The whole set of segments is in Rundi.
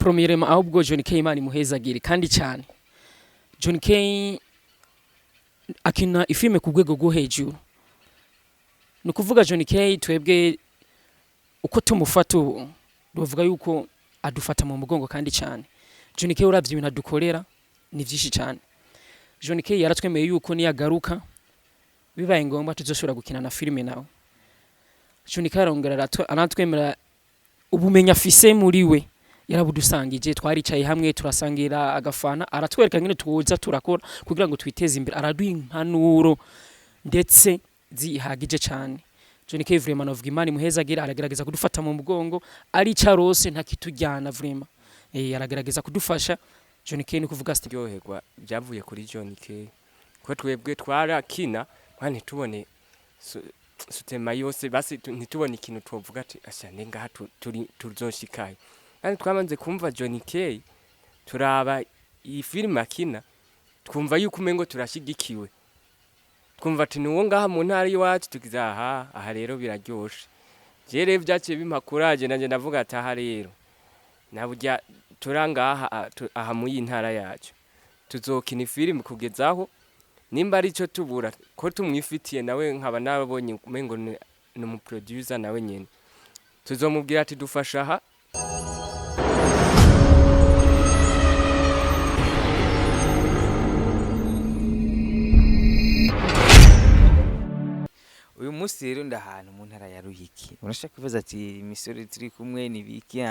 Premièrement, ahubwo John K, Imana imuhezagire kandi cyane. John K akina ifilme ku rwego rwo hejuru. Ni ukuvuga John K, twebwe uko tumufata ubu, tuvuga yuko adufata mu mugongo kandi cyane. John K, uravye ibintu adukorera ni vyinshi cyane. John K yaratwemeye yuko niyagaruka bibaye ngombwa tuzoshobora gukina na filime nawe. John K arongera aratwemera ubumenyi afise muri we yarabudusangije. Twaricaye hamwe, turasangira agafana, aratwereka ngene tuza turakora kugira ngo twiteze imbere, araduha impanuro ndetse zihagije cyane. John K vraiment navuga Imana imuhezagira, aragerageza kudufata mu mugongo, ari carose ntakitujyana vraiment, aragerageza kudufasha. John K ni kuvuga Ryoherwa byavuye kuri John K, ko twebwe twarakina kwa ntitubone sutema yose, basi ntitubone ikintu twovuga ati asha ne ngaha turi tuzoshikayo. Kandi twamaze kumva John K, turaba iyi filime akina, twumva yuko umengo turashigikiwe, twumva ati nuwo ngaha mu ntara y'iwacu, tugize aha aha rero biraryoshe. Je rero byaciye bimpa courage, nanje ndavuga ati aha rero naburya turangaha aha mu iyi ntara yacu tuzokina ifilimi kugezaho nimba ari cyo tubura ko tumwifitiye nawe, nkaba nabonye umengo ni umuproducer nawe nyene, tuzomubwira ati dufasha aha. Uyu munsi rero ndahantu mu ntara ya Ruyigi. Urashaka kubaza ati imisore turi kumwe ni biki?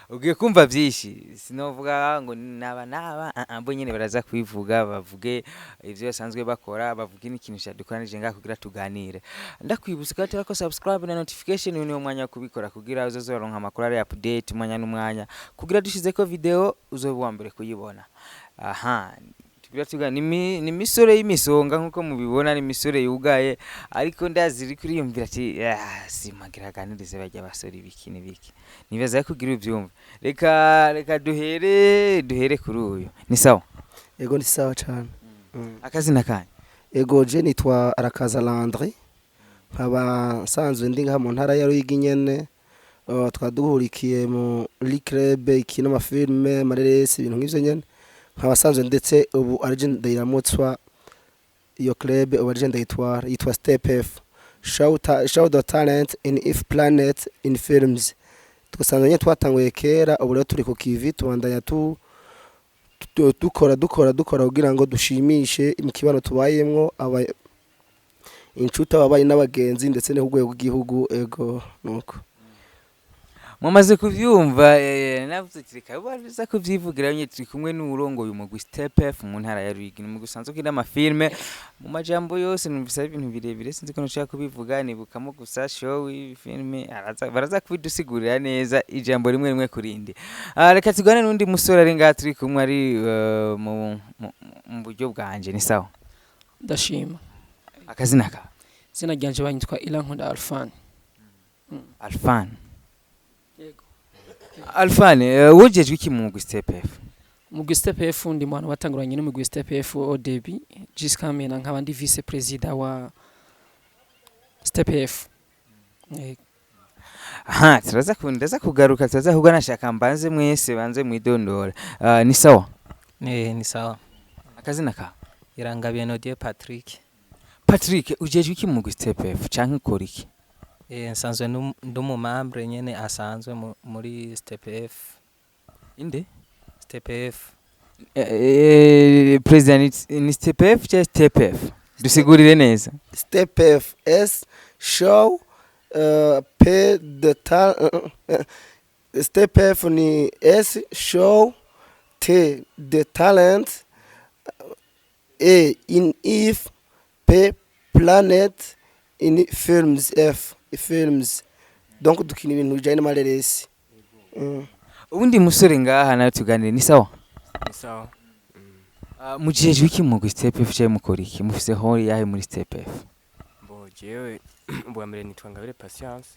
Ugiye kumva byinshi, sinovuga ngo naba naba bo nyene baraza kwivuga, bavuge ivyo basanzwe bakora, bavuge n'ikintu cyadukoranije ngaha kugira tuganire. Ndakwibutsa ko ko subscribe na notification, uyu niwo mwanya wo kubikora kugira uzoze uraronka amakuru ari update umwanya n'umwanya, kugira dushizeko video uzobe uwa mbere kuyibona. Aha tugira tuga ni imisore y'imisonga nkuko mubibona, ni imisore yugaye, ariko ndazi iri kuriyumvira ati simagira aganirize bajya basore ibiki n'ibiki. Nibaza ko ugira ubyumve. Reka duhere kuri uyu. Ni sawa? Ego, ni sawa cyane. Akazina kanyu? Ego, je nitwa Arakaza Landry, nkaba nsanzwe ndi ngaha mu ntara ya Ruyigi nyene. Tukaba duhurikiye muri club ikina amafilme, amareresi, ibintu nk'ivyo nyene. Nkaba nsanzwe ndetse ubu ari ndayiramutswa iyo club, ubu ari ndayitwara, yitwa Step F, show the talent in if planet in films. Tugasanzwe nyene twatanguye kera, ubu rero turi ku kivi, tubandanya tu dukora dukora dukora kugira ngo dushimishe mu kibano tubayemwo, aba inshuti, ababaye n'abagenzi, ndetse no ku rwego rw'igihugu. Ego, nuko. Mumaze kuvyumva, navuze ati reka baza kuvyivugira nyine. Turi kumwe n'uwurongoye umugwi Step F mu ntara ya Ruyigi, ni umugwi usanzwe ukina amafilme. Mu majambo yose numvise ari ibintu birebire, sinzi ko nshaka kubivuga, nibukamo gusa show filme, baraza kubidusigurira neza ijambo rimwe rimwe kurindi. Reka tugane n'undi musore ari ngaha turi kumwe, ari mu buryo bwanje. Ni sawa? Ndashima. Akazina ka? Izina ryanje banyitwa Irankunda Alfan. Alfan? Yego. Alfan, wujejwe iki mu mugwi Step F? Mugwi Step F, ndi mu bantu batanguranye n'umugwi Step F au début jusqu'à maintenant, nkaba ndi vice président wa Step F. Yego. Aha turaza ndaza kugaruka, turaza kugana, nashaka mbanze mwese banze mwidondora. Ni sawa? Ni sawa. Akazina ka? Irangabiye Nodier Patrick. Patrick, ujejwe iki mu mugwi Step F canke ukora iki? Nsanzwe ndi umumembre nyene asanzwe muri Step F. Inde? Step F. President, ni Step F cyangwa Step F? Dusigurire neza. Step F, S show P the ta Step F ni S show, T the talent, A in if, P planet, in films, F films. Donc dukina ibintu bijanye n'amareresi. Ubundi musore ngaha nawe tuganire. Ni sawa? Ni sawa. Mujejwe iki mu mugwi Step F cyangwa mukora iki? Mufise hori yahe muri Step F? Bo jewe ubwa mbere nitwa Ngabire Patience,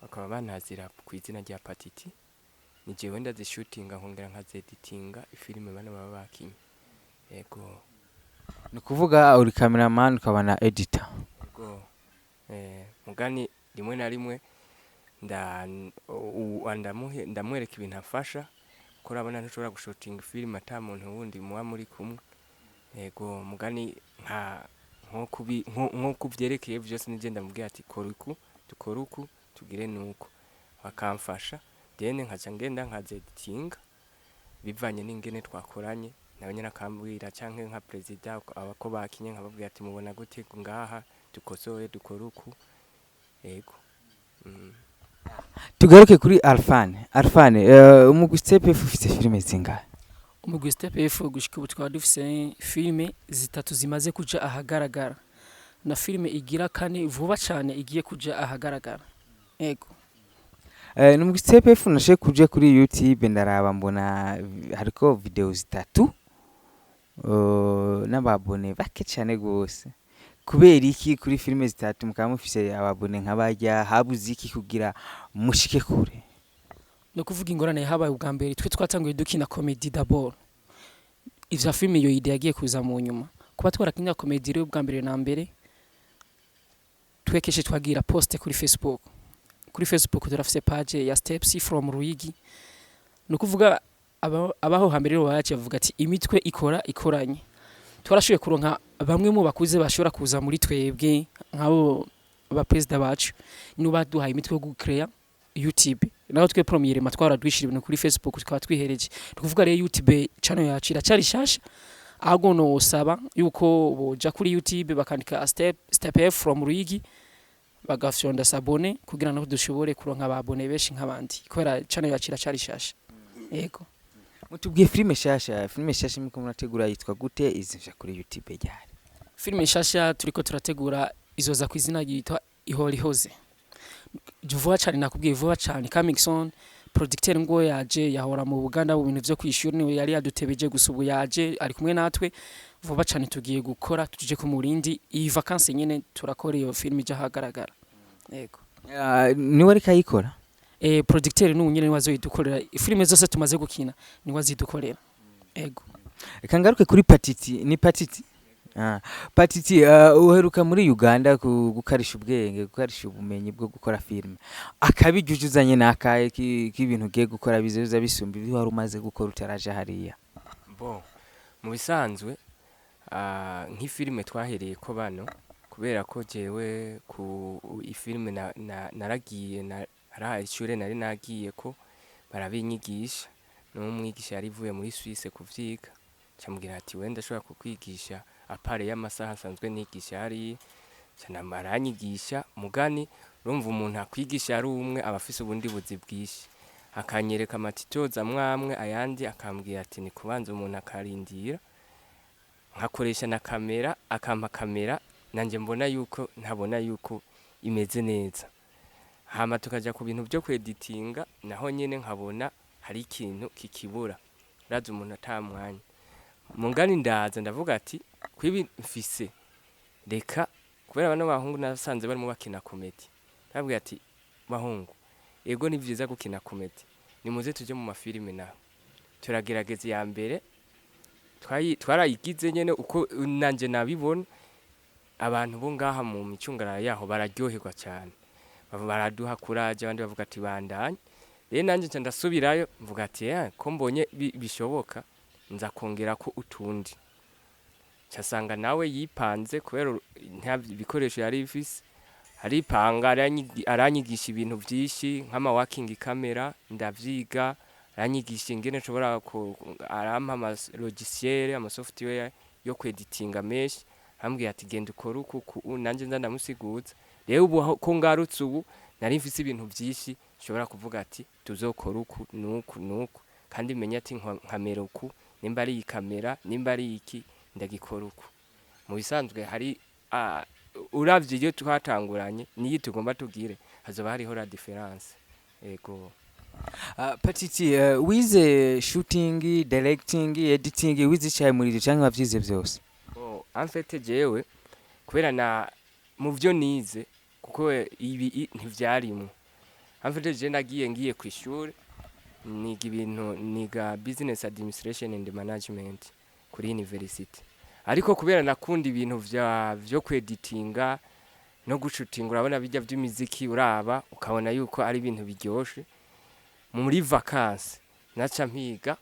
bakaba bantazira ku izina rya Patiti. Ni jewe ndazishutinga nkongera nkazeditinga ifilime bano baba bakinye. Yego. Ni ukuvuga uri cameraman ukaba na editor? Yego. Mugani rimwe na rimwe ndamwereka ibintu afasha. Kuko urabona ntushobora gushutinga filime ata muntu wundi muba muri kumwe. Yego, mugani nka nko kubi nko kuvyerekeye vyose nije ndamubwira ati kora uku, dukore uku, tugire nuko, bakamfasha, then nkaca ngenda nkazeditinga bivanye n'ingene twakoranye nawe nyene, akambwira, canke nka perezida abako bakinye nkababwira ati mubona gute ngaha, dukosore, dukore uku. Yego. Tugaruke kuri Alfane. Alfane, umugwi Step F ufite filime zingahe? Umugwi Step F gushika ubu twaba dufise filime zitatu zimaze kuja ahagaragara, na filime igira kane vuba cane igiye kuja ahagaragara, ego. Ni umugwi Step F nashe kuja kuri YouTube ndaraba, mbona hariko video zitatu n'ababone bake cane gose. Kubera iki kuri filime zitatu mukaba mufise ababone nk'abarya? Habuze iki kugira mushike kure? No kuvuga ingorane habaye ubwa mbere, twe twatanguye dukina comedy d'abord. Ivya filime, iyo idée yagiye kuza mu nyuma. Kuba twarakinira comedy rero, ubwa mbere na mbere twe kenshi twagira post kuri Facebook. Kuri Facebook turafise page ya Steps from Ruyigi. Ni ukuvuga abaho hambere rero bayaciye bavuga ati imitwe ikora ikoranye. Twarashoboye kuronka bamwe mu bakuze bashobora kuza muri twebwe, nk'abo ba perezida bacu nibo baduhaye imitwe yo gucrea YouTube. Naho twe premièrement twaradwishira ibintu kuri Facebook, tukaba twihereje. Ni ukuvuga rero YouTube channel yacu iracari shasha, ahubwo nosaba yuko boja kuri YouTube bakandika Step F from Ruyigi, bagafyonda s'abonner kugira ngo dushobore kuronka ababone benshi nk'abandi, kubera channel yacu iracari shasha, yego. Mutubwiye filime shasha. Filime shasha muriko murategura yitwa gute? Izija kuri YouTube ryari? Filime nshasha turiko turategura izoza ku izina ryitwa Ihora Ihoze. Vuba cyane, nakubwiye vuba cyane, coming soon. Producteur ngo yaje, yahora mu Buganda mu bintu vyo kwishura, niwe yari yadutebeje, gusa ubu yaje ari kumwe natwe. Vuba cyane tugiye gukora, tuje ku murindi iyi vacances nyene turakora iyo film ija ahagaragara, yego. Niwe ariko ayikora? Producteur n'ubu nyene niwe azoyidukorera. Filime zose tumaze gukina niwe azidukorera, yego. Reka ngaruke kuri Patiti. Ni Patiti? Patiti, uheruka muri Uganda gukarisha ubwenge, gukarisha ubumenyi bwo gukora filime. Akabirya uje uzanye n'akahe k'ibintu ugiye gukora bizoza bisumba ibyo wari umaze gukora utaraja hariya? Bon, mu bisanzwe nk'ifilime twahereye ko bano, kubera ko jewe ku ifilime naragiye na ishure nari nagiye ko barabinyigisha, n'umwigisha yari ivuye muri Suisse kuvyiga, camubwira ati wenda ndashobora kukwigisha à part y'amasaha nsanzwe nigisha hariya. Ca aranyigisha. Mugani urumva umuntu akwigisha ari umwe aba afise ubundi buzi bwinshi, akanyereka amatitoza amwe amwe, ayandi akambwira ati ni kubanza umuntu akarindira nkakoresha na kamera, akampa kamera nanje mbona yuko ntabona yuko imeze neza, hama tukaja ku bintu vyo kweditinga, naho nyene nkabona hari ikintu kikibura. Urazi umuntu ata mwanya. Mugani ndaza ndavuga ati kwibi mfise, reka, kubera bano bahungu nasanze barimo bakina comédie, ndababwira ati bahungu, ego ni vyiza gukina comédie, nimuze tuje mu mafilime. Naho turagerageza iya mbere, twarayigize nyene uko nanje nabibona. Abantu bo ngaha mu micungararo yaho bararyoherwa cyane, baraduha kuraje, abandi bavuga ati bandanye. Rero nanje nca ndasubirayo mvuga ati ko mbonye bishoboka, nza kongera ko utundi. Casanga nawe yipanze, kubera nta bikoresho yari ifise, aripanga, aranyigisha ibintu vyinshi nk'ama working camera, ndavyiga. Aranyigisha ingene nshobora arampa ama logiciel, ama software yo kweditinga menshi, ambwira ati genda ukore uku nanje nza ndamusiguza. Rero ubu ko ngarutse, ubu nari mfise ibintu vyinshi nshobora kuvuga ati tuzokora uku nuku nuku, kandi menye ati nkamera uku, nimba ari iyi kamera, nimba ari iki, ndagikora uku. Mu bisanzwe hari uravye iyo twatanguranye niyi tugomba tugire, hazoba hariho la différence, ego. Patiti, wize shooting, directing, editing, wize icyayi muri ivyo canke wavyize vyose? Bon, en fait jewe kubera na mu vyo nize, kuko ibi ntivyarimwo. En fait je nagiye ngiye kw'ishure niga ibintu, niga business administration and management kuri university, ariko kubera nakunda ibintu vyo kweditinga no gushutinga, urabona bijya vy'imiziki, uraba ukabona yuko ari ibintu biryoshe, muri vacances Naca mpiga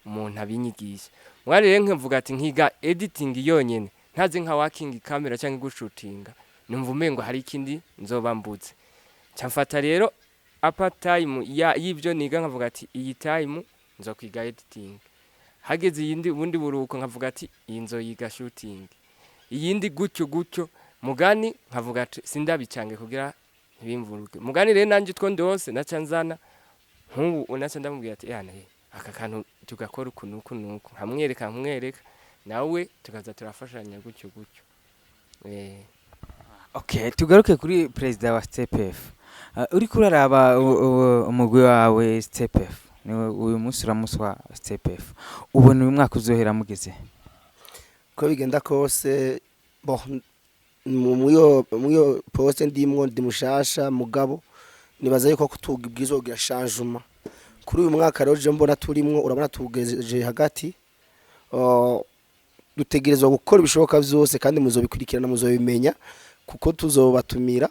umuntu abinyigisha. Mwari rero nkavuga ati nkiga editing yonyene, ntazi nka working camera cyangwa gushutinga, numva umengo hari ikindi nzoba mbuze. Nca mfata rero apa time ya y'ibyo niga, nkavuga ati iyi time nzokwiga editing, hageze iyindi ubundi buruhuko nkavuga ati iyi nzoyiga shooting, iyindi gutyo gutyo. Mugani nkavuga ati sindabicange kugira ntibimvuruke. Mugani rero nanje utwo ndose naca nzana nk'ubu, naca ndamubwira ati yana aka kantu tugakora uku nuku nuku, nkamwereka nawe tukaza turafashanya gutyo gutyo. Okay, tugaruke kuri perezida wa Step F. Uriko uraraba umugwi wawe Step F, niwe uyu munsi uramuswa Step F, ubona uyu mwaka uzohera mugeze? Uko bigenda kose, bon, muyo poste ndimwo ndi mushasha, mugabo nibaza yuko kutubwirizwa kugira changement kuri uyu mwaka. Rero je mbona turimwo, urabona tugejeje hagati, dutegerezwa gukora ibishoboka vyose kandi muzobikurikirana, muzobimenya kuko tuzobatumira.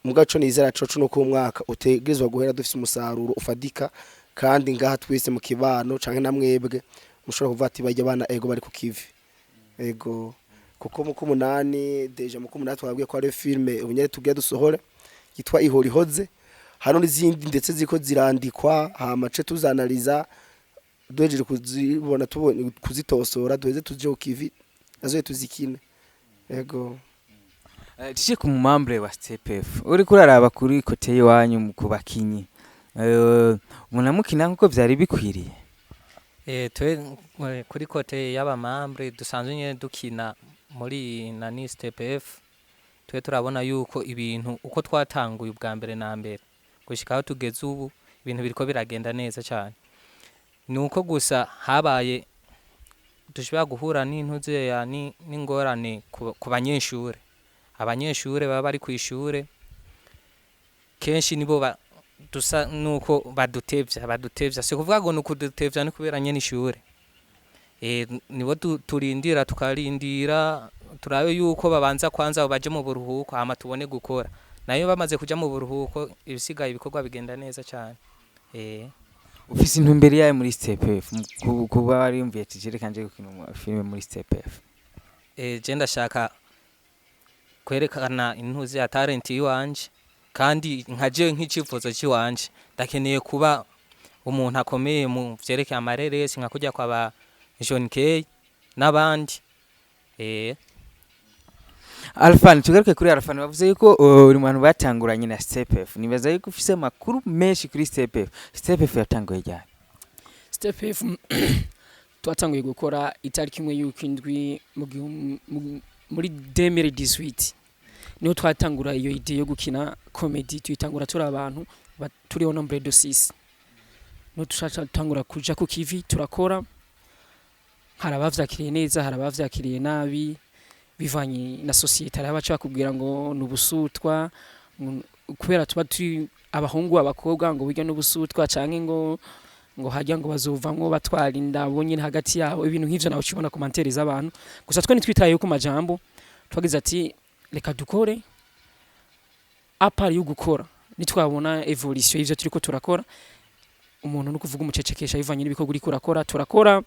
Mugaco nizera coco nuko uyu mwaka utegerezwa guhera dufise umusaruro ufadika, kandi ngaha twese mu kibano canke namwebwe mushobora kuvuga ati barya bana ego bari ku kivi. Ego, kuko mu kumunani, déjà mu kumunani twabwiye ko ari filme ubunyere tugiye dusohore yitwa Ihora Ihoze. Hano n'izindi ndetse ziko zirandikwa, hama ce tuzanaliza, duhejeje kuzibona, tubonye kuzitosora, duheze tuje ku kivi nazo tuzikine. Ego. Tuje ku mumembre wa Step F. Uriko uraraba kuri côté y'iwanyu ku bakinyi, muna mukina nkuko vyari bikwiriye? Twe kuri côté y'abamembre dusanzwe nyene dukina muri nani Step F, twe turabona yuko ibintu uko twatanguye ubwa mbere na mbere gushika aho tugeze ubu, ibintu biriko biragenda neza cyane. Nuko gusa habaye dushobora guhura n'intuzeya n'ingorane ku banyeshure. Abanyeshure baba bari kw'ishure kenshi nibo dusa nuko badutevya. Si kuvuga ngo ni ukudutevya, ni kubera nyene ishure. Nibo turindira, tukarindira turabe yuko babanza kwanza baje mu buruhuko, hama tubone gukora. Nayo bamaze kuja mu buruhuko, ibisigaye ibikorwa bigenda neza cyane. Ufise intumbero yayo muri Step F, kuba wariyumviye ati reka nje gukina filime muri Step F? Je ndashaka kwerekana intuzi ya talent yiwanje, kandi nkaje nk'icifuzo ciwanje ndakeneye kuba umuntu akomeye mu vyerekeye amareresi nka kurya kwa ba John Kay n'abandi. Alfan, tugaruke kuri Alfan. Bavuze yuko uri mu bantu batanguranye na Step F. Nibaza yuko ufise amakuru menshi kuri Step F. Step F yatanguye ryari? Step F twatanguye gukora itariki 1 y'ukwindwi muri 2018, niho twatangura iyo idée yo gukina comedy. Tuyitangura turi abantu turiho nombre de 6, niho tutangura kuja ku kivi turakora. Hari abavyakiriye neza, hari abavyakiriye nabi, bivanye na société. Hari abaca bakubwira ngo ni ubusutwa, kubera tuba turi abahungu abakobwa, ngo burya n'ubusutwa, canke ngo hajya ngo bazovamwo batwara inda bo nyene hagati yabo, ibintu nk'ivyo. Nawe ukibona commentaires z'abantu. Gusa twe ntitwitaye ku majambo, twagize ati reka dukore. À part yo gukora, nitwabona évolution y'ivyo turiko turakora, umuntu no kuvuga umucecekesha bivanye n'ibikorwa uriko urakora. Turakora,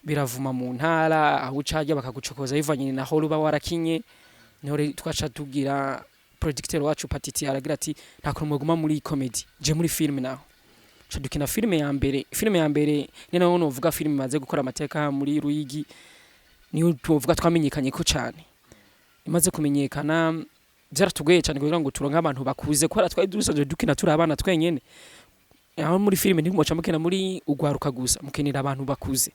biravuma mu ntara, aho uca bakagucokoza bivanye na aho uba warakinye. Niho rero twaca tugira producteur wacu Patiti aragira ati nta kuntu mwoguma muri comedy, je muri film. Naho ca dukina filime ya mbere. Filime ya mbere ni naho novuga filime imaze gukora amateka muri Ruyigi, niyo tuvuga twamenyekanye ko cane. Imaze kumenyekana byaratugoye cyane kugira ngo turonke abantu bakuze, kubera twari dusanzwe dukina turi abana twenyene. Aho muri filime ntimuca mukina muri ugwaruka gusa, mukenera abantu bakuze.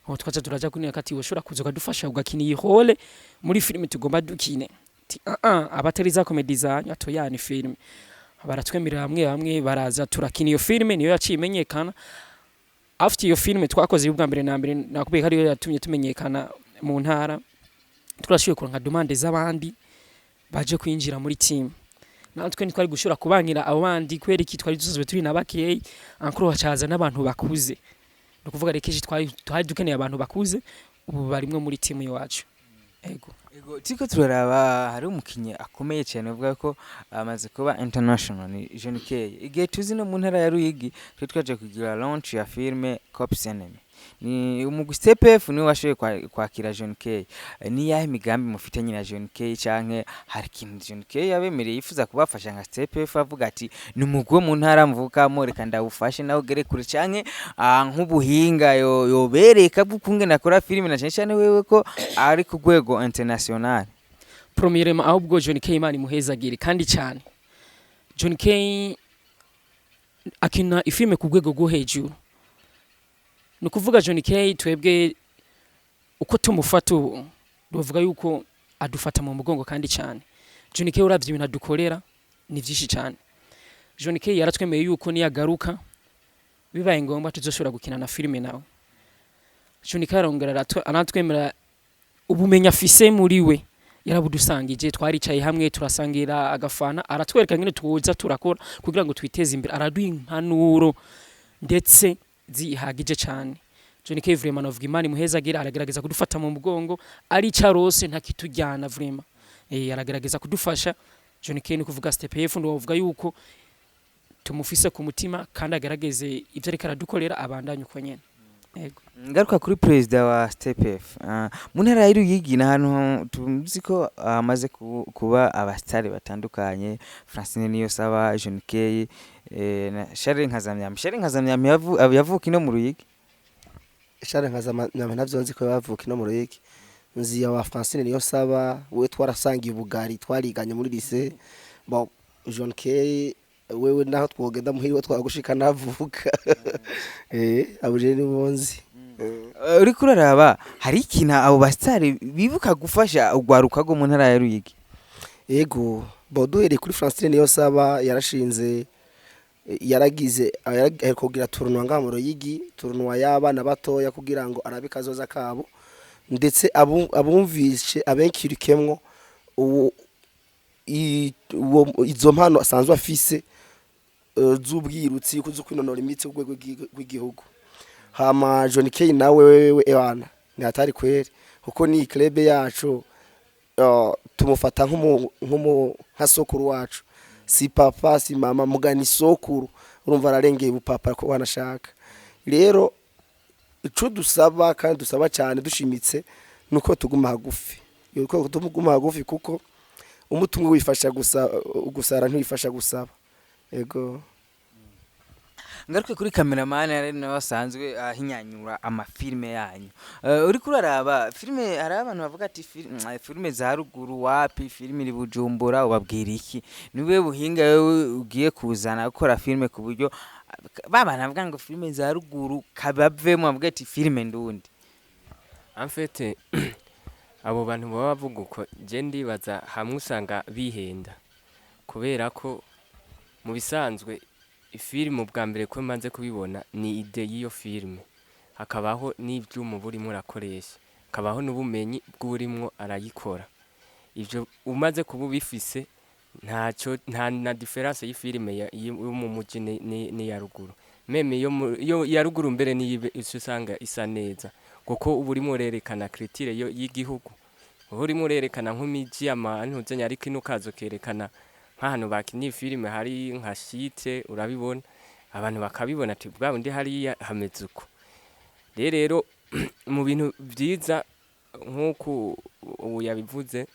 Aho twaca turaja kunira kati woshobora kuza ukadufasha ugakina iyi rôle muri filime tugomba dukine. Ati ah ah, abatari za comedy zanyu atoya, ni filime. Baratwemerera, bamwe bamwe baraza, turakina iyo filime, niyo yaciye imenyekana. After iyo filime twakoze ubwa mbere na mbere, nakubwiye ko ariyo yatumye tumenyekana mu ntara, turashoboye kuronka demande z'abandi baje kwinjira muri team. Natwe ntitwari gushobora kubangira abo bandi kubera iki? Twari dusanzwe turi na bakeyi, encore hacaza n'abantu bakuze. Ni ukuvuga rero kenshi twari dukeneye abantu bakuze, ubu barimwo muri team iwacu. Ego. Ego, turiko turaraba hari umukinyi akomeye cyane uvuga ko amaze kuba international, ni John Kay. Igihe tuzi no mu ntara ya Ruyigi twe twaje kugira launch ya filme Cops Enemy, ni umugwi CPF niwe washoboye kwakira John Kay. Ni yahe migambi mufitanye na John Kay, canke hari ikintu John Kay yabemereye yifuza kubafasha nka CPF, avuga ati ni umugwi wo mu ntara mvukamo, reka ndawufashe nawe ugere kure, canke nk'ubuhinga yobereka bw'ukungene akora filime, na cane cane wewe ko ari ku rwego international? Premièrement, ahubwo John K, Imana imuhezagire kandi cyane. John K akina ifilme ku rwego rwo hejuru. Ni ukuvuga John K, twebwe uko tumufata ubu, tuvuga yuko adufata mu mugongo kandi cyane. John K, uravye ibintu adukorera ni vyinshi cyane. John K yaratwemeye yuko niyagaruka bibaye ngombwa tuzoshobora gukina na filime nawe. John K arongera aratwemera ubumenyi afise muri we yarabudusangije. Twaricaye hamwe, turasangira agafana, aratwereka ngene tuza turakora kugira ngo twiteze imbere, araduha impanuro ndetse zihagije cyane. John K vraiment navuga Imana imuhezagira, aragerageza kudufata mu mugongo, ari carose ntakitujyana, vraiment aragerageza kudufasha. John K, ni kuvuga Step F, ndo yuko tumufise ku mutima kandi agerageze ivyo ariko aradukorera abandanye uko nyene. Yego. Ngaruka kuri perezida wa STPF, mu ntara ya Ruyigi ni ahantu tuzi ko hamaze kuba abasitari batandukanye: Francine Niyonsaba, John Kay, na Charles Nkazamyambi. Charles Nkazamyambi yavuka ino mu Ruyigi. Charles Nkazamyambi ntavyo nzi ko yavuka ino mu Ruyigi. Nzi ya wa Francine Niyonsaba, we twarasangiye ubugari, twariganye muri lycée. Bon, John Kay wewe naho twogenda muhiriwe twagushika navuka, abuje ni bonzi. Uriko uraraba hari ikintu abo basitari bibuka gufasha urwaruka rwo mu ntara ya Ruyigi? Ego, bo duhereye kuri Francine Niyonsaba, yarashinze, yaragize kugira tournoi ngaha mu Ruyigi, tournoi y'abana batoya kugira ngo arabe kazoza kabo, ndetse abumvishe abenkirikemwo izo mpano asanzwe afise z'ubwirutsi zo kwinonora imitsi ku rwego rw'igihugu. Hama John Kay nawe wewe ewana ni hatari kweri, kuko ni club yacu, tumufata nk'umu nka sokuru wacu, si papa si mama mugani sokuru, urumva ararengeye ubupapa ko wanashaka. Rero ico dusaba kandi dusaba cyane dushimitse nuko tuguma hagufi, yuko tuguma hagufi, kuko umutungo wifasha gusa gusara, ntiwifasha gusaba. Ego. Ngaruke kuri cameraman, ari nawe asanzwe ahinyanyura amafilme yanyu. Uriko uraraba filme, hari abantu bavuga ati filme za ruguru wapi, filme iri Bujumbura, ubabwira iki? Niwe buhinga wewe ugiye kuzana gukora filme ku buryo ba bantu bavuga ngo filme za ruguru kabavemo, bavuga ati filme ndundi? En fait, abo bantu baba bavuga uko, je ndibaza hamwe usanga bihenda, kubera ko mu bisanzwe ifilime ubwa mbere ko maze kubibona ni idée y'iyo filime, hakabaho n'ivyuma uba urimo urakoresha, hakabaho n'ubumenyi bw'uwurimwo arayikora. Ivyo umaze kuba ubifise, ntaco nta na différence y'ifilime yo mu muji n'iya ruguru. Même iyo iya ruguru mbere niyo usanga isa neza, kuko uba urimo urerekana culture y'igihugu, uba urimo urerekana nk'imiji amantuzenye, ariko ino ukaza ukerekana nk'ahantu bakiniye filime hari nka shite, urabibona, abantu bakabibona ati bwa bundi hariya hameze uko. Rero mu bintu vyiza nk'uku ubu yabivuze,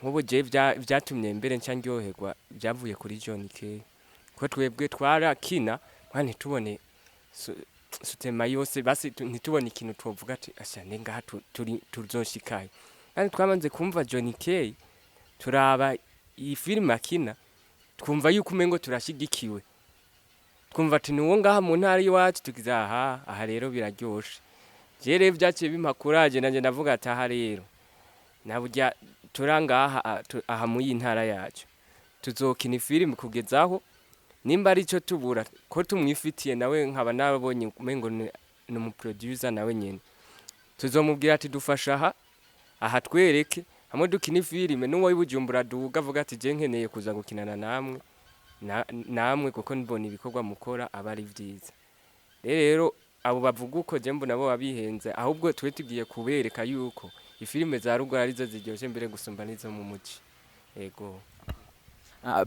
nk'ubu jewe vyatumye mbere nca ndyoherwa vyavuye kuri John Kay, ko twebwe twarakina mwa ntitubone sutema yose, basi ntitubone ikintu twovuga ati asha ne ngaha turi tuzoshikayo. Kandi twamaze kumva John Kay, turaba iyi filime akina, twumva yuko umengo turashigikiwe, twumva ati nuwo ngaha mu ntara iwacu, tugize aha aha rero biraryoshe. Je rero vyaciye bimpa courage, nanje ndavuga ati aha rero naburya turangaha aha mu iyi ntara yacu tuzokina ifilime kugezaho nimba ari cyo tubura ko tumwifitiye, nawe nkaba nabonye umengo ni umuproducer, nawe nyene tuzomubwira ati dufasha aha aha, twereke hamwe dukina ifilime, n'uwo Bujumbura duga avuga ati je nkeneye kuza gukinana namwe namwe kuko mbona ibikorwa mukora aba ari vyiza. Rero abo bavuga uko, je mbona bo babihenze, ahubwo twe tugiye kubereka yuko Ifilime za ruguru arizo ziryoshe mbere gusumba n'izo mu muji. Ego.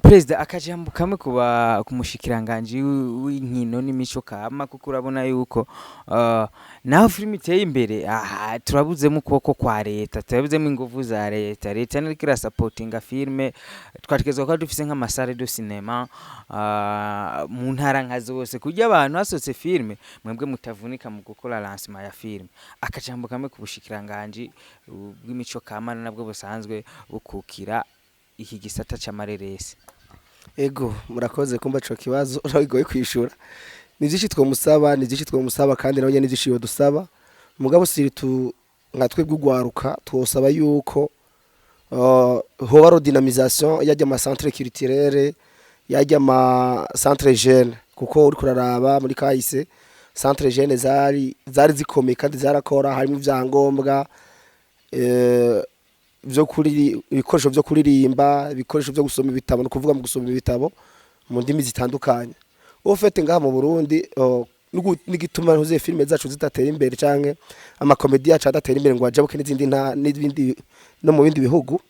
Perezida, akajambo kamwe kuba ku mushikiranganji w'inkino n'imico kama, kuko urabona yuko naho filime iteye imbere, aha turabuzemo ukuboko kwa leta, turabuzemo inguvu za leta. Leta niriko irasapotinga filime. Twatekerezwa kuba dufise nk'ama salles de cinéma mu ntara nka zose, kuburyo abantu hasohotse filime mwebwe mutavunika mu gukora lancement ya filime. Akajambo kamwe ku bushikiranganji bw'imico kama nabwo busanzwe bukukira iki gisata c'amareresi. Ego, murakoze kumba ico kibazo, urabigoye kwishura. Ni vyinshi twomusaba, ni vyinshi twomusaba, kandi nawe nyene ni vyinshi yodusaba. Mugabo surtout nka twebwe ugwaruka twosaba yuko hoba redynamisation yajya ama centre culturel, yajya ama centre jeune, kuko uriko uraraba muri kahise centre jeune zari zikomeye kandi zarakora, harimo ivyangombwa byo kuri ibikoresho byo kuririmba, ibikoresho byo gusoma ibitabo, no kuvuga mu gusoma ibitabo mu ndimi zitandukanye. Au fait, ngaha mu Burundi n'igituma ntuze filime zacu zidatera imbere canke amakomedi yacu adatera imbere ngo ajabuke n'izindi nta n'ibindi no mu bindi bihugu,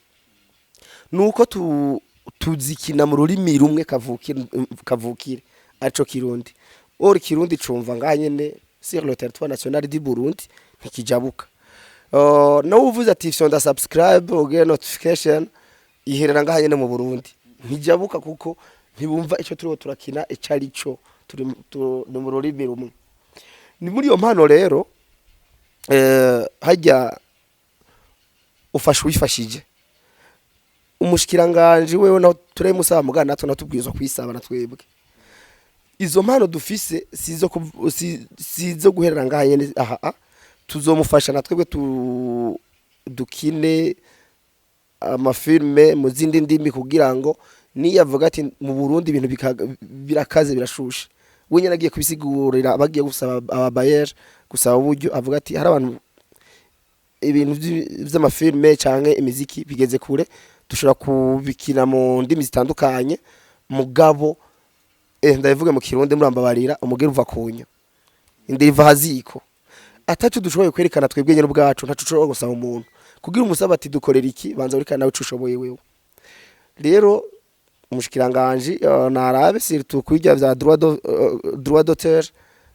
nuko tuzikina mu rurimi rumwe kavukire arico Kirundi. Or Kirundi cumva ngaha nyene sur le territoire national du Burundi, ntikijabuka. Nawe uvuze ati fyonda subscribe ugire notification, iherera ngaha nyene mu Burundi, ntijabuka kuko ntibumva ico turiho turakina ico ari cyo. Turi ni mu rurimi rumwe. Ni muri iyo mpano rero hajya ufasha wifashije umushikiranganje wewe naho turemusaba, mugana natwe natubwirizwa kwisaba na twebwe. Izo mpano dufise sizo guherera ngaha nyene aha, tuzomufasha na twebwe dukine amafilme mu zindi ndimi, kugira ngo niyavuga ati mu Burundi ibintu birakaze, birashushe, we nyene agiye kubisigurira bagiye gusaba ababayer, gusaba uburyo, avuga ati hari abantu ibintu vy'amafilme canke imiziki bigeze kure, dushobora kubikina mu ndimi zitandukanye. Mugabo ndabivuge mu Kirundi, murambabarira, umugeri uva kunyo indi iva haziko atacu dushoboye kwerekana twebwe nyene ubwacu, ntacu ushobora gusaba umuntu kugira umusaba ati dukorera iki. Banza werekana nawe ico ushoboye wewe. Rero umushikiranganje narabe surtout kwirya vya droit d'auteur,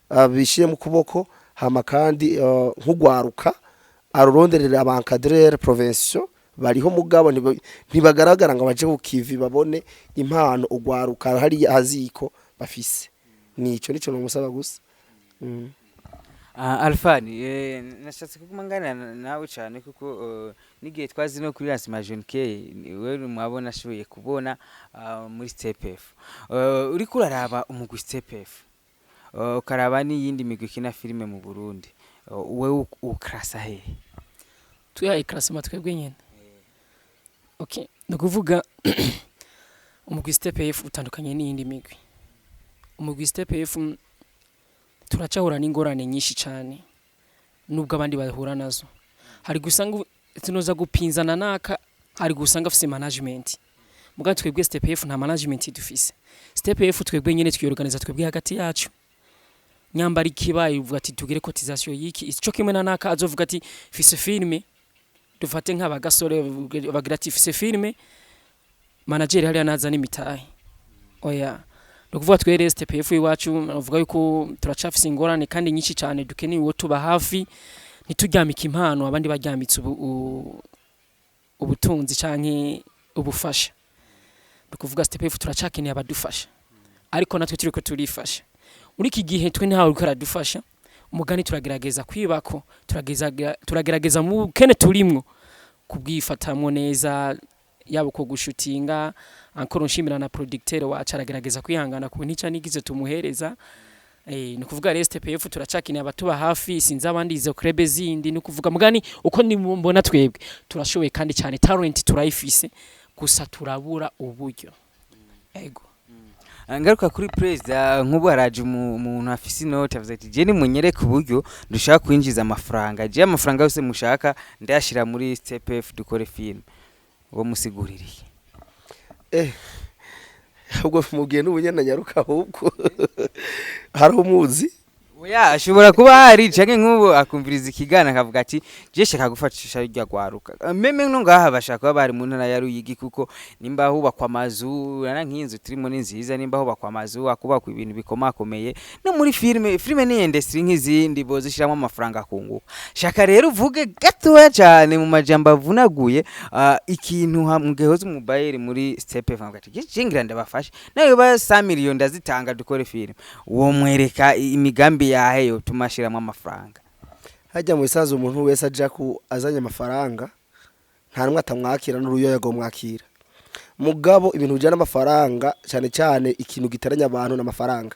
abishire mu kuboko, hama kandi nk'ugwaruka aruronderera aba encadreur provinciaux bariho, mugabo ntibagaragara ngo baje ku kivi babone impano ugwaruka hariya haziko bafise. Nico nomusaba gusa. Alfani, nashatse kuguma nganira nawe cyane kuko n'igihe twazi no kuri Lancement Jeune K wewe mwabona ashoboye kubona muri Step F. Uriko uraraba umugwi Step F, ukaraba n'iyindi migwi ikina filime mu Burundi, wewe ukrasa hehe? Twihaye classement twebwe nyene. Okay, ni ukuvuga umugwi Step F utandukanye n'iyindi migwi. Umugwi Step F turacahura n'ingorane nyinshi cyane nubwo abandi bahura nazo. Hari gusanga tunoza gupinzana naka, hari gusanga afise management, muga twebwe Step F nta management dufise. Step F twebwe nyene twiyorganiza twebwe hagati yacu. Nyambara ikibaye uvuga ati tugire cotisation yiki, ico kimwe na naka azovuga ati fise filme, dufate nk'abagasore bagira ati fise filme, manager hariya naza n'imitahe. Oya, ni ukuvuga twere STPF iwacu navuga yuko turacafise ingorane kandi nyinshi cyane, dukeneye uwo tuba hafi, ntituryamike impano abandi baryamitse ubutunzi canke ubufasha. Ni ukuvuga STPF turacakeneye abadufasha, ariko natwe turiko turifasha. Muri iki gihe twe ntawe uriko aradufasha, umugani turagerageza kwibako, turagerageza mu bukene turimwo kubwifatamwo neza, yaba uko gushutinga. Ankoro nshimira na producteur wacu, aragerageza kwihangana ku ntica nigize tumuhereza. Ni ukuvuga rero STPF turacakeneye abatuba hafi. Sinzi abandi izo club zindi, ni ukuvuga mugani uko ni mbona twebwe turashoboye kandi cyane, talent turayifise, gusa turabura uburyo. Ego. Ngaruka kuri perezida, nk'ubu haraje umuntu afise inoti, avuze ati je nimunyereke uburyo dushaka kwinjiza amafaranga, je amafaranga yose mushaka ndayashira muri Step F dukore film, uwo musiguririye? Ahubwo mubwiye n'ubunyana nyaruka, ahubwo hari umuzi. Oya, ashobora kuba hari canke nk'ubu akumviriza ikigana akavuga ati je shaka gufatisha rya gwaruka. Même no ngaha bashaka kuba bari mu ntara ya Ruyigi, kuko nimba hubakwa amazu na nk'inzu turimo ni nziza, nimba hubakwa amazu, hakubakwa ibintu bikomakomeye, no muri filime, filime ni industry nk'izindi, bozishiramwo amafaranga akunguka. Shaka rero uvuge gatoya cyane mu majambo avunaguye, ikintu mugehoza umubayeri muri Step F avuga ati je ngira ndabafashe, nawe ba 100 million ndazitanga dukore filime, uwo mwereka imigambi yahe yotuma ashiramwo amafaranga? Hajya mu bisanzwe umuntu wese aja ku azanye amafaranga, nta numwe atamwakira, n'uruyoya mwakira. Mugabo ibintu bijyana n'amafaranga, cyane cyane ikintu giteranya abantu n'amafaranga.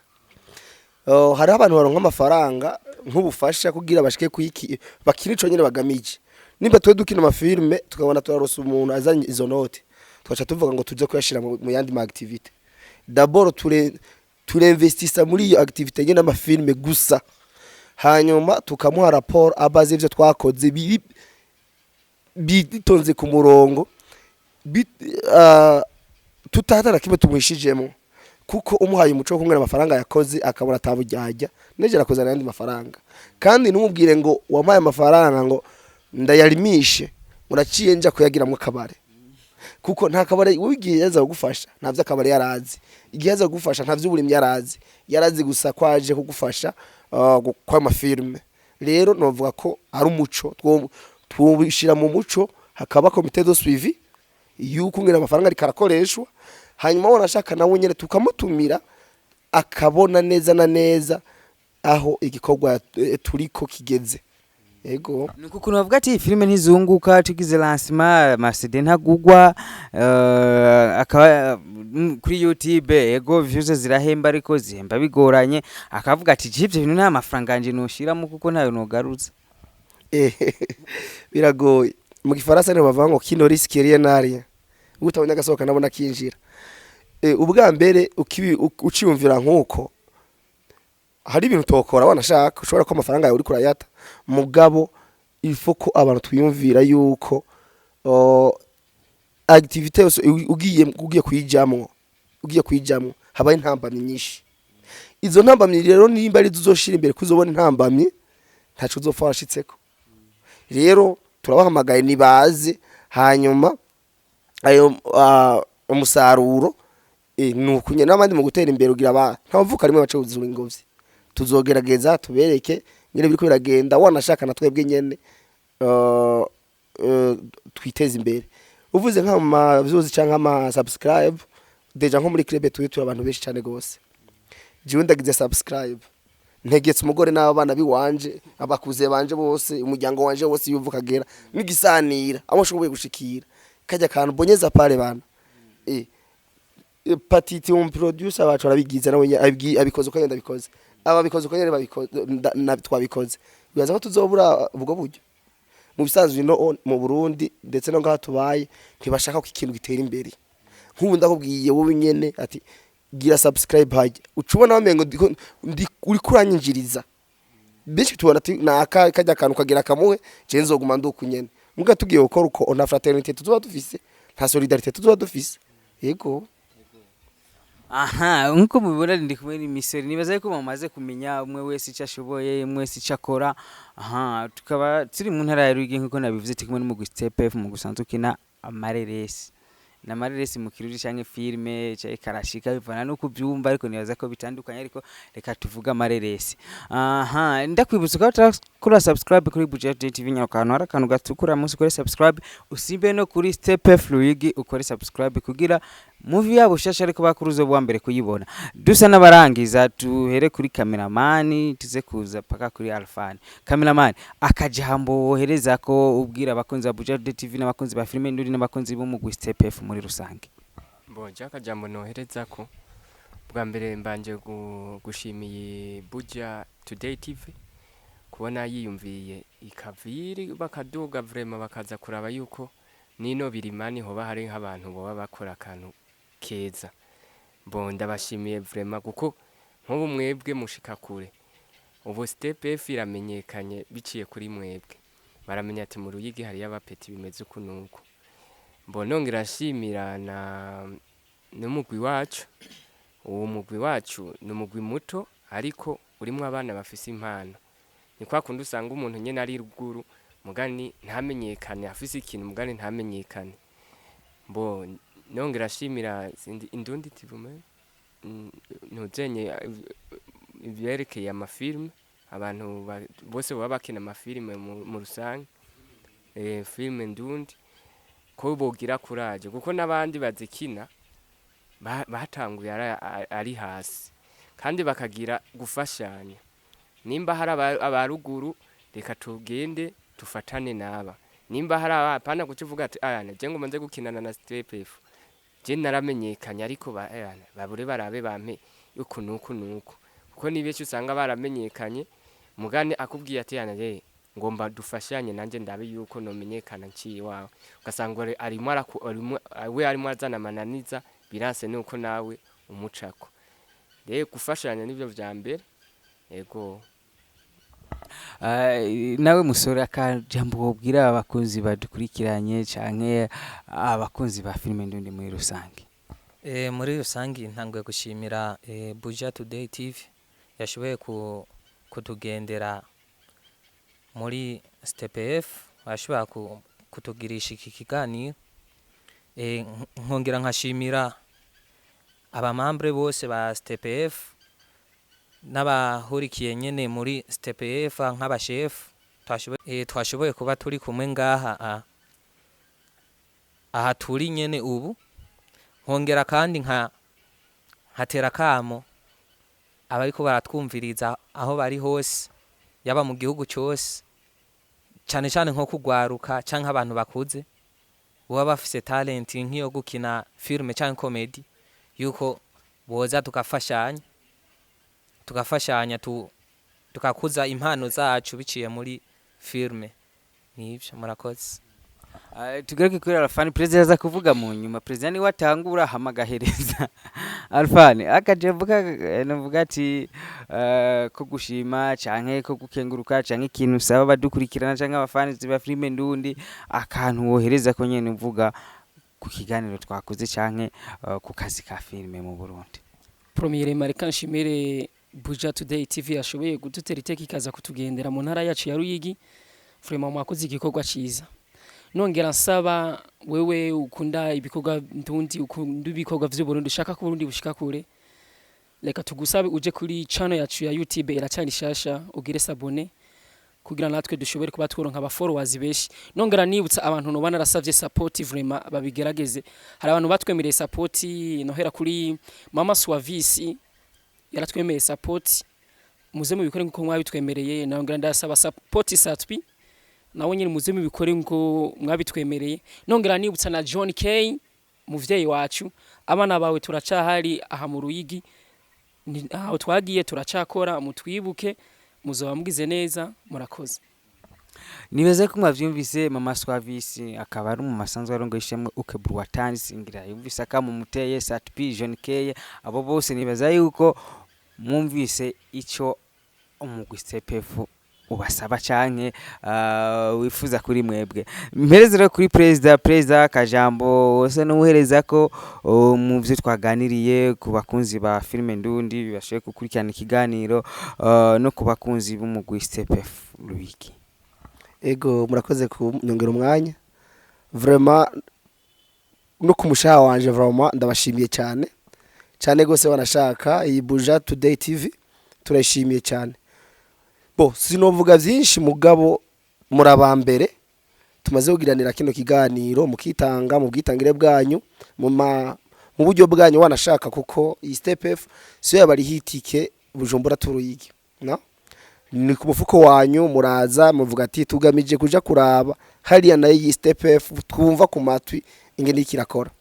Hariho abantu baronka amafaranga nk'ubufasha kugira bashike kwiki bakina ico nyene bagamije. Nimba twe dukina amafilme tukabona turaronsa umuntu azanye izo note, tugaca tuvuga ngo tuze kuyashira mu yandi ma activité, d'abord tureinvestisa muri iyo activité nyene amafilme gusa, hanyuma tukamuha rapport abaze ivyo twakoze biri bitonze ku murongo, tutatana kimwe tumuhishijemo, kuko umuhaye umuco wo kumwera amafaranga yakoze akabona atabujyajya neje arakoze ayandi mafaranga. Kandi ntumubwire ngo wampaye amafaranga ngo ndayarimishe, uraciye nja kuyagiramwo akabare, kuko nta kabare wigiye yaza kugufasha, nta vy'akabare yarazi igihe yaza kugufasha, nta vy'uburimyi yarazi, yarazi gusa kwaje kugufasha kwa mafilme. Rero novuga ko ari umuco twobishira mu muco, hakaba comité de suivi yuko ngira amafaranga ariko arakoreshwa, hanyuma wanashaka nawe nyene tukamutumira akabona neza na neza aho igikorwa turiko kigeze. Yego. Nuko ukuntu bavuga ati filime ntizunguka, tugize lancement ama CD ntagugwa, akaba kuri YouTube ego views zirahemba ariko zihemba bigoranye, akavuga ati je ivyo bintu nta mafaranga yanje noshiramo kuko ntayo nogaruza. Biragoye. Mu gifaransa niho bavuga ngo qui ne risque rien n'a rien, utabonye agasohoka nabona kinjira. Ubwa mbere uciyumvira nkuko hari ibintu utokora wanashaka, ushobora ko amafaranga yawe uriko urayata. Mugabo il faut ko abantu twiyumvira yuko activité yose ugiye kuyijamwo habaye intambamyi nyinshi. Izo ntambamyi rero nimba ari uzoshira imbere kuzobona intambamyi, ntaco uzopfa washitseko. Rero turabahamagaye nibaze, hanyuma ayo umusaruro ni ukunye n'abandi mu gutera imbere ugira ba ntavuka rimwe bace uzura ingobyi. Tuzogerageza tubereke nyene biriko biragenda, wanashaka na twebwe nyene twiteze imbere. Uvuze nka ma views canke ama subscribe, déjà nko muri club turi abantu benshi cyane gose. Jewe ndagize subscribe, ntegetse umugore n'abana biwanje, abakuze banje bose, umuryango wanje wose yuvuka kagera n'igisanira aho nshoboye gushikira kajya kantu bonyeza pale bana. Patiti um producer wacu arabigize nawe abikoze uko yenda abikoze, aba bikoze uko nyene babikoze na twabikoze. Bibaza ko tuzobura ubwo buryo? Mu bisanzwe no mu Burundi ndetse no ngaha tubaye ntibashaka ko ikintu gitera imbere. Nk'ubu ndakubwiye wowe nyene ati gira subscribe hajya, ucubona wamengo uriko uranyinjiriza benshi, tubona ati naka kajya kantu kagira kamuhe, je nzoguma nduku nyene. Muga tugiye gukora uko, nta fraternité tuzoba dufise, nta solidarité tuzoba dufise. Yego. Aha, nkuko mubibona ndi kumwe n'imisore, nibaza yuko mumaze kumenya umwe wese icyo ashoboye, umwe wese icyo akora. Aha tukaba turi mu ntara ya Ruyigi nkuko nabivuze, turi kumwe n'umugwi Step F mu gusanzwe ukina amareresi na mareresi mu Kirundi canke filme canke karashika, bivana nuko ubyumva, ariko nibaza ko bitandukanye, ariko reka tuvuge amareresi. Aha ndakwibutsa ko utakora subscribe kuri Buja TV, nyaruka ahantu hari akantu gatukura munsi ukore subscribe, usimbe no kuri Step F Ruyigi ukore subscribe kugira movie yabo shasha ariko bakuruzo bwa mbere kuyibona. Dusa n'abarangiza, tuhere kuri cameraman tuze kuza paka kuri Alfani. Cameraman, akajambo wohereza ko ubwira abakunzi ba Buja TV n'abakunzi ba filime nduri n'abakunzi b'umugwi Step F muri rusange? Bon, akajambo nohereza ko bwa mbere mbanje gushimiye Buja Today TV kubona yiyumviye ikaviri bakaduga vraiment bakaza kuraba yuko nino birimani hoba hari nk'abantu boba bakora akantu keza. Bon, ndabashimiye vraiment kuko nk'ubu mwebwe mushika kure. Ubu Step F iramenyekanye biciye kuri mwebwe, baramenya ati mu Ruyigi hariyo abapeti bimeze uku nuku. Bon, nongera nshimira na n'umugwi wacu. Uwo mugwi wacu ni umugwi muto ariko Urimwo abana bafise impano. Ni kwa kundi usanga umuntu nyene ari ruguru, mugani ntamenyekane, afise ikintu mugani ntamenyekane. Mbo nongera ashimira sindi Indundi TV ntuzenye ivyerekeye amafilme, abantu bose baba bakina amafilme mu rusange, filme ndundi, ko bogira courage, kuko n'abandi bazikina batanguye ari hasi, kandi bakagira gufashanya. Nimba hari abaruguru, reka tugende tufatane naba. Nimba hari apana kuca uvuga ati aya je ngo manze gukinana na Step F, je naramenyekanye, ariko babure barabe bampe uku nuku nuku, kuko ni benshi usanga baramenyekanye, mugane akubwiye ati yana je ngomba dufashanye nanje ndabe yuko nomenyekana nciye iwawe, ugasanga arimo we arimo azana amananiza, biranse nuko nawe umucako. Rero gufashanya nivyo vya mbere. Ego. Nawe musore, akajambo wobwira abakunzi badukurikiranye canke abakunzi ba filime ndundi muri rusange? Muri rusange ntanguye gushimira Buja Today TV yashoboye kutugendera muri STPF, bashobora kutugirisha iki kiganiro. Nkongera nkashimira abamambre bose ba STPF n'abahurikiye nyene muri STPF nk'abashefu twashoboye kuba turi kumwe ngaha aha turi nyene ubu. Nkongera kandi nkatera kamo abariko baratwumviriza aho bari hose, yaba mu gihugu cyose, cyane cyane nko kugwaruka canke abantu bakuze baba bafise talent nk'iyo gukina filme canke comedy, yuko boza tugafashanya tukakuza impano zacu biciye muri filme. Nivyo, murakoze. Tugaruke kuri Alfani. Perezida aza kuvuga mu nyuma, perezida niwe atangura hama agahereza Alfani akajambo navuga ati ko gushima canke ko gukenguruka canke ikintu usaba abadukurikirana canke abafani ba filime ndundi, akantu wohereza ko nyene uvuga ku kiganiro twakoze canke ku kazi ka filime mu Burundi. Premièrement, reka nshimire Buja Today TV yashoboye kudutera iteka ikaza kutugendera mu ntara yacu ya Ruyigi. Vraiment mwakoze igikorwa ciza. Nongera nsaba wewe ukunda ibikorwa ndundi, ukunda ibikorwa vy'u Burundi, ushaka ko Burundi bushika kure, reka tugusabe uje kuri channel yacu ya YouTube, iracari shasha, ugire s'abonner kugira natwe dushobore kuba tworonka aba followers benshi. Nongera nibutsa abantu noba narasavye support, vraiment babigerageze. Hari abantu batwemereye support, nohera kuri Mama Suavisi yaratwemereye support, muze mubikore nkuko mwabitwemereye. Nongera ndasaba support Satpi, nawe nyine muze mubikore nkuko mwabitwemereye. Nongera nibutsa na John K, muvyeyi wacu, abana bawe turacahari aha mu Ruyigi, aho twagiye turacakora, mutwibuke, muzoba mugize neza. Murakoze. Nibaze ko mwavyumvise. Mama Swavisi akaba ari mu masanzwe arongoye ishemwe Ukeburwatansi, ngira yumvise akamumuteye Satpi, John K, abo bose nibaza yuko mwumvise ico umugwi CPF ubasaba canke wifuza kuri mwebwe. Mpereze rero kuri perezida kajambo wose n'uhereza ko mu vyo twaganiriye ku bakunzi ba filime ndundi bashoboye gukurikirana ikiganiro, no ku bakunzi b'umugwi CPF Ruyigi. Ego, murakoze kunyongera umwanya. Vraiment no ku mushaha wanje, vraiment ndabashimiye cyane cyane gose. Wanashaka iyi Buja Today TV turayishimiye cyane. Bo sinovuga byinshi, mugabo murabambere tumaze kugiranira kino kiganiro, mukitanga mu bwitangire bwanyu, mu buryo bwanyu, wanashaka kuko iyi Step F siyo yabari hitike Bujumbura turuyigi no ni ku mufuko wanyu. Muraza muvuga ati tugamije kuja kuraba hariya nayo iyi Step F twumva ku matwi ingene ikirakora.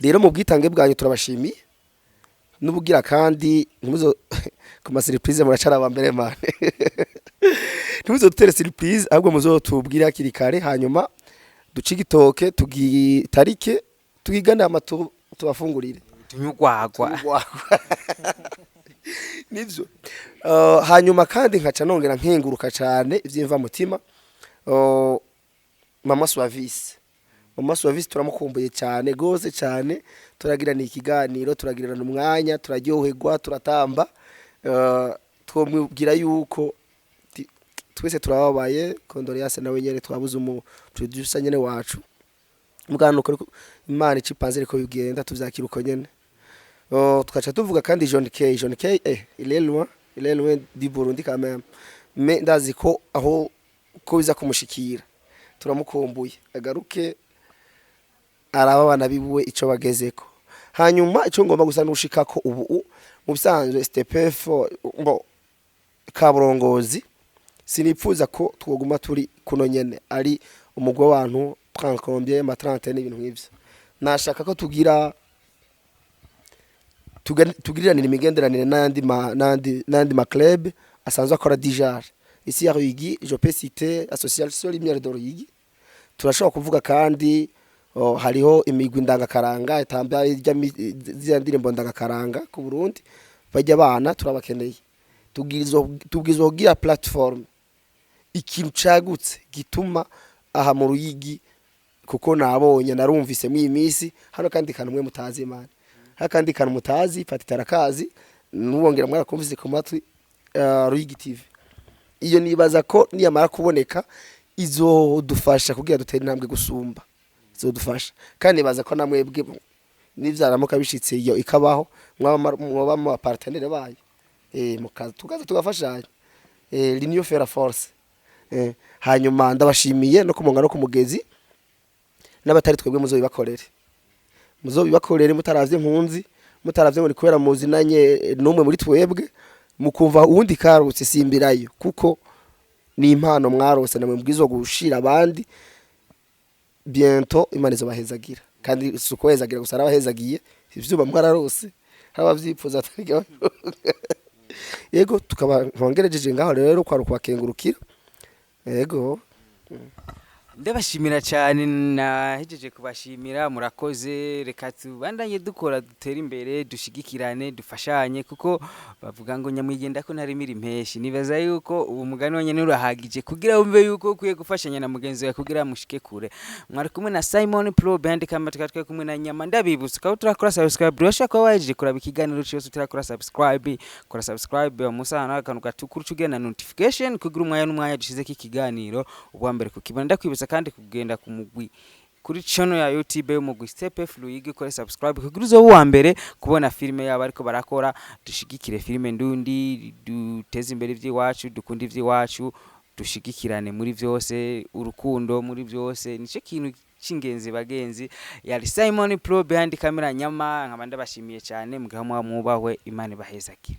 Rero mu bwitange bwanyu turabashimiye n'ubugira kandi ntimuzo ku ma surprise, muracara aba mbere mane, ntimuzodutere surprise, ahubwo muzotubwire hakiri kare, hanyuma duce igitoke tugitarike tugigane hama tubafungurire. Tunyugwagwa. Nivyo. Hanyuma kandi nkaca nongera nkenguruka cyane ivyimva mutima Mama Suavisi. Mama Suavisi turamukumbuye cyane gose cyane, turagirana ikiganiro, turagirana umwanya, turaryoherwa, turatamba. Twomubwira yuko twese turababaye, condoléances, nawe nyene twabuze umu producer nyene wacu. Mugano uko Imana icipanze ariko bigenda, tuvyakira uko nyene. Oh, tukaca tuvuga kandi John K. John K, il est loin, il est loin du Burundi quand même, mais ndazi ko aho ko biza kumushikira. Turamukumbuye, agaruke araba abana biwe ico bagezeko. Hanyuma ico ngomba gusa nushikako ubu, mu bisanzwe STPF mbo kaburongozi, sinipfuza ko twoguma turi kuno nyene, ari umugwi w'abantu 30 combien ma 30 n'ibintu nk'ivyo. Nashaka ko tugira tugiriranira imigenderanire n'andi ma club asanzwe akora dijar ici ya Ruyigi. Je peux citer Association Lumière de Ruyigi. Turashobora kuvuga kandi, oh, hariho imigwi ndangakaranga itamba irya ziriya ndirimbo ndangakaranga ku Burundi. Bajya abana turabakeneye. Tubwirizwa kugira plateforme, ikintu cagutse gituma aha mu Ruyigi, kuko nabonye narumvise mu iyi minsi hano kandi kantu mwe mutazi imana hano, kandi kantu mutazi patitara kazi nubongera mwarakumvise ku matwi, Ruyigi TV. Iyo nibaza ko niyamara kuboneka izodufasha kugira dutere intambwe gusumba, izodufasha. Kandi nibaza ko namwebwe nivyaramuka bishitse iyo ikabaho, mwaba mu partenaire bayo, mukaza tukaza tugafashanya, l'union fait la force. Hanyuma ndabashimiye no kumunga no kumugezi n'abatari twebwe, muzobibakorere, muzobibakorere mutaravye nkunzi, mutaravye ngo ni kubera muzinanye n'umwe muri twebwe. Mukumva uwundi karutse simbirayo, kuko ni impano mwarose namwe mbwizo gushira abandi. Bientôt Imana izobahezagira, kandi si ukubahezagira gusa, arabahezagiye ivyuma mwararose, hari abavyifuza atari. Yego, tukaba nkongerejeje ngaho rero kwari ukubakengurukira. Yego. Ndabashimira cyane, nahejeje kubashimira, murakoze. Reka tubandanye dukora, dutere imbere, dushigikirane, dufashanye, kuko bavuga ngo nyamwigenda ko ntarimira impeshi. Nibaza yuko uwo mugani wonyene urahagije kugira wumve yuko ukwiye gufashanya na mugenzi wawe kugira mushike kure. Mwari kumwe na Simon Pro behind camera, tukaba twari kumwe na Nyama. Ndabibutsa ukaba turakora subscribe. Urashobora kuba wahejeje kuraba ikiganiro cyose utarakora subscribe. Kora subscribe musa akantu gatukura, uca ugenda na notification kugira umwanya n'umwanya dushizeko ikiganiro ubwa mbere kukibona. Ndakwibutsa kandi kugenda ku mugwi kuri channel ya YouTube y'umugwi Step F Ruyigi, ukore subscribe kugira uzobe uwa mbere kubona filime yabo ariko barakora. Dushigikire filime ndundi, duteze imbere ivy'iwacu, dukunde ivy'iwacu, dushigikirane muri vyose, urukundo muri vyose nico kintu c'ingenzi. Bagenzi, yari Simon Pro behind camera, Nyama, nkaba ndabashimiye cyane. Mugaha mwubahwe, Imana ibahezagire.